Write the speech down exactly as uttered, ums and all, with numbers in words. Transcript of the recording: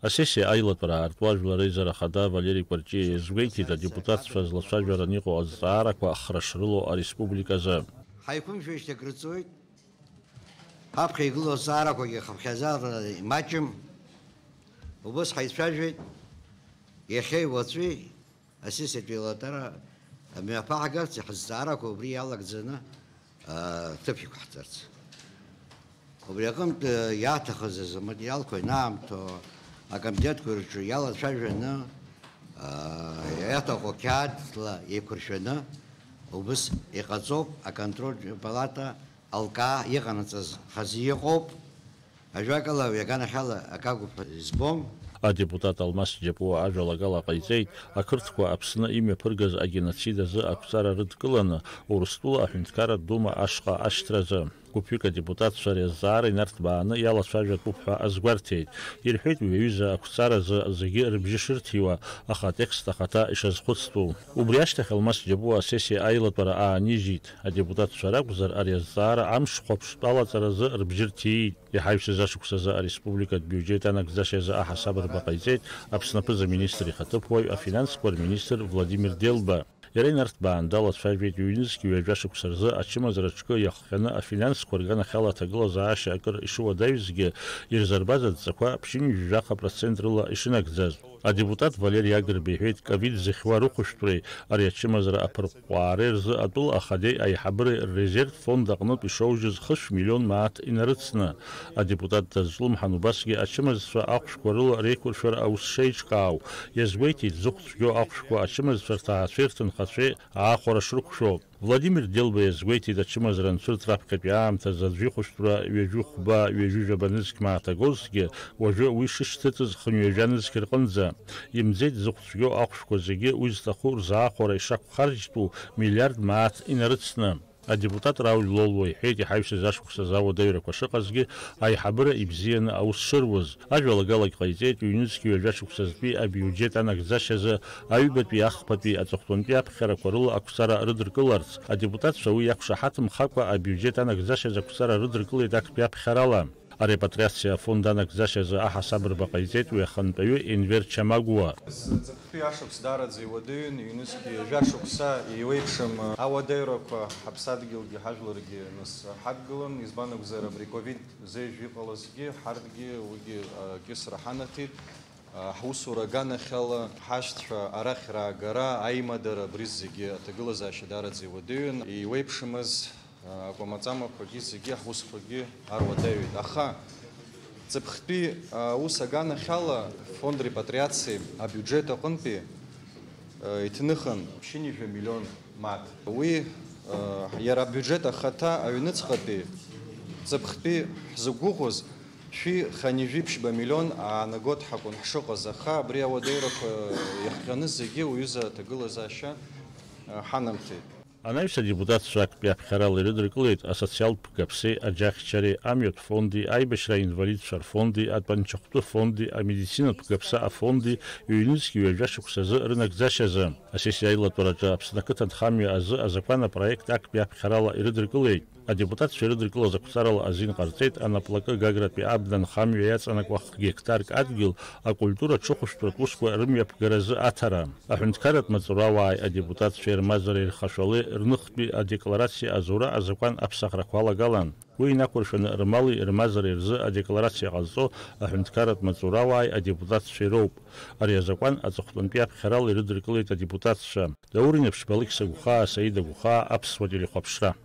Асессиа аилатәара аартуа ажәлар реизара ахада Валери Кәарҷиа иазгәеиҭеит, адепутатцәа злацәажәаран иҟоу азҵаарақәа хра шрылоу ареспубликазы. Ҳаиқәымшәеижьҭеи акрыҵуеит, ҳаԥхьа игылоу азҵаарақәагьы хыԥхьаӡара имаҷым, убыс ҳаицәажәеит, иахьеи уаҵәи асессиатә еилатәара мҩаԥаҳгарц, ҳазҵаарақәа убри иалагӡаны, аа, ҭыԥ иқәҳҵарц. Убри аҟынтә, э, иаҭахыз азы аматериалқәа ианаамҭоу, акомитетқәа рҿы иалацәажәаны, аа, иаҭаху қьаадла еиқәыршәаны, убыс иҟаҵоуп, аконтрольтә палата алкаа иҟанаҵаз хазы иҟоуп. Ажәакала, уи аганахьала акагәыԥ избом. Адепутат Алмас Џьапуа ажәалагала ҟаиҵеит, ақырҭқәа Аԥсны имҩаԥыргаз агеноцид азы ақәҵара рыдкыланы, Урыстәыла аҳәынҭқарратә дума ашҟа ашьҭразы. Гәыԥҩык адепутатцәа ари азҵаара инарҭбааны иалацәажәатәуп ҳәа азгәарҭеит. Ирҳәеит, уи аҩыза ақәҵаразы зегьы рыбжьы шырҭиуа, аха атекст ахаҭа ишазхәыцтәу. Убри ашьҭахь Алмас Џьапуа асессиа аилатәара аанижьит. Адепутатцәа ракәзар, ари азҵаара амш хәаԥштә алаҵаразы рыбжьы рҭиит. Иҳаҩсыз ашықәсазы ареспубликатә биуџьет анагӡашьазы аҳасабырба ҟаиҵеит Аԥсны аԥыза-министр ихаҭыԥуаҩ, афинансқәа рминистр Владимир Делба. Иара инарҭбаан далацәажәеит ҩнызқь ҩажәа шықәса рзы ачымазара аҿкы иахҟьаны афинансқәа рганахьала аҭагылазаашьа акыр ишыуадаҩызгьы, ирзырбаз адҵақәа ԥшьынҩажәаха процент рыла ишынагӡаз. Адепутат Валери Агрба иҳәеит, ковид зыхьуа рыхәышәтәреи ари ачымазара аԥырҟәҟәаареи рзы атәыла ахадеи аиҳабыреи ррезерв фонд аҟнытә ишоужьыз хышә миллион мааҭ инарыцны. Адепутат дазҿлымҳан убасгьы ачымазцәа ахәшәқәа рыла реиқәыршәара аус шеиҿкаау. Иазгәеиҭеит, зыхә цәгьоу ахәшәқәа ачымазцәа рҭаацәеи рҭынхацәеи аахәара шрықәшәо. Владимир Делба иазгәеиҭеит, ачымазара анцәырҵ раԥхьатәи аамҭазы аӡә ихәышәтәра ҩажәи хәба, ҩажәи жәаба нызқь мааҭ агозҭгьы, уажәы уи шышьҭыҵыз хынҩажәа нызқь рҟынӡа. Имӡеит зыхә цәгьоу ахәшәқәа зегьы уи зҭаху рзаахәара ишақәхарџьтәу миллиард мааҭ инарыцны. Адепутат Рауль Лолуа иҳәеит, иҳаҩсыз ашықәсазы ауадаҩрақәа шыҟазгьы, аиҳабыра ибзианы аус шыруаз. Ажәалагалагь ҟаиҵеит, ҩнызқь ҩажәа шықәсазтәи абиуџьет анагӡашьазы аҩбатәи ахԥатәи аҵыхәтәантәи аԥхьарақәа рыла ақәҵара рыдыркыларц. Адепутатцәа уи иақәшаҳаҭымхакәа абиуџьет анагӡашьазы ақәҵара рыдыркылеит актәи аԥхьарала. Арепатриациа афонд анагӡашьазы аҳасабырба ҟаиҵеит уи ахантәаҩы Енвер Чамагәуа. Ҵыԥхтәи ашықәс даараӡа иуадаҩын, ҩнызқь ҩажәа шықәса еиуеиԥшым ауадаҩрақәа ҳаԥсадгьылгьы ҳажәларгьы нас ҳадгылан, избан акәзар, абри ковид зежә иҟалазгьы, ҳарҭгьы уигьы, а, кьысра ҳанаҭеит. А, ҳусура аганахьала ҳашьцәа арахь раагара, аимадара, абри зегьы аҭагылазаашьа даараӡа иуадаҩын. Еиуеиԥшымыз, а, акәамаҵамақәагьы зегьы ҳусқәагьы аруадаҩит. Аха ҵыԥхтәи, а, аус аганахьала фонд репатриациа абиуџьет аҟынтәи, а, иҭныхын ԥшьынҩажәа миллион мааҭ. Уи, а, иара абиуџьет ахаҭа аҩныҵҟатәи ҵыԥхтәи ҳзықәгәыӷуаз шәи хынҩажәи ԥшьба миллион аанагот ҳакәын ҳшыҟаз, аха абри ауадаҩрақәа иахҟьаны зегьы уҩыза аҭагылазаашьа, а, ҳанамҭеит. Анаҩс адепутатцәа актәи аԥхьарала ирыдыркылеит асоциалтә ԥгаԥсеи аџьахьчареи, амҩатә фонди, аибашьра аинвалидцәа рфонди, атәанчахәтәы фонди, амедицинатә ԥгаԥса афонди ҩнызқь ҩажәа шықәсазы рынагӡашьазы. Асессиа аилатәараҿы Аԥсны ақыҭанхамҩа азы азакәан апроект актәи аԥхьарала ирыдыркылеит. Адепутатцәа ирыдыркылаз ақәҵарала азин ҟарҵеит анаплакы Гагратәи абна нхамҩа иаҵанакуа геқтарк адгьыл акультура ҽыхәышәтәратә усқәа рымҩаԥгаразы аҭара. Аҳәынҭқарратә маҵзурауааи адепутатцәеи рмазареи рхашәалеи рныхтәи адекларациа азура азакәан аԥсахрақәа алагалан. Уи инақәыршәаны рмали рмазареи рзы адекларациа ҟазҵо аҳәынҭқарратә маҵзурауааи адепутатцәеи роуп. Ари азакәан аҵыхәтәантәи аԥхьарала ирыдыркылеит адепутатцәа. Даур Инаԥшьба, Алықьса Гәхаа, Саида Гәхаа, Аԥсуа телехәаԥшра.